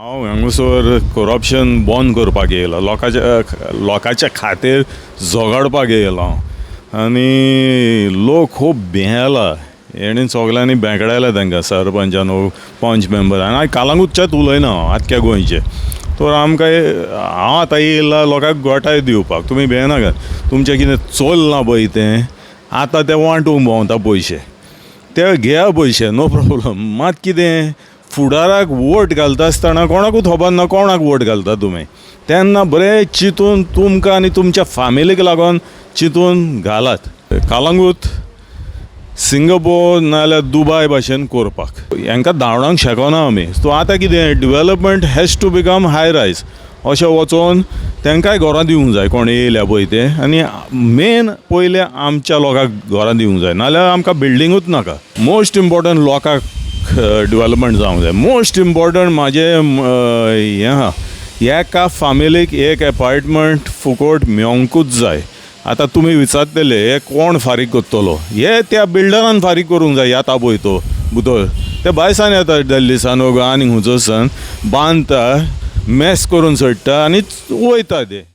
हांव हांगासर करप्शन बंद करपाक येयला, लोकांच्या खातीर झगडपाक येयला हांव. आनी लोक खूब भियेला, हेणी सगल्यांनी बेगडायला तांकां, सरपंचान, पंच मेंबरान. आनी कालांगूटच्याच उलयना हांव, आख्ख्या गोंयचे. तर आमकां, हांव आतां येयला लोकांक गोठाय दिवपाक. तुमी भियेनाकात. तुमचें कितें चोल्लां पळय तें आतां तें वांटूंक भोंवता पयशे, ते घेया पयशे, नो प्रॉब्लम. मात कितें, फुडाराक वोट घालता आसतना कोणाकूच खबर ना कोणाक वोट घालता तुमी. तेन्ना बरें चिंतून, तुमकां आनी तुमच्या फामिलीक लागून चिंतून घालात. कालांगूट सिंगापोर नाजाल्यार दुबाय भाशेन करपाक हांकां धांवडावंक शकना आमी. सो आतां कितें, development has to become high rise. अशें वचोन तांकांय घरां दिवंक जाय कोण येयल्या पळय ते. आनी मेन पयलें आमच्या लोकांक घरां दिवंक जाय, नाजाल्यार आमकां बिल्डिंगूच नाका. मोस्ट इम्पोर्टंट लोकांक डेवलपमेंट जावंक जाय. मोस्ट इम्पोर्टंट म्हाजें हें आहा, एका फामिलीक एक एपार्टमेंट फुकट मेवंकूच जाय. आतां तुमी विचारतले, हे कोण फारीक करतलो? हे त्या बिल्डरान फारीक करूंक जाय. येता पळय तो भितर, ते भायसान येता, दिल्ली सान आनी खंयचो सान, बांदता, मेस करून सोडटा आनी वयता ते.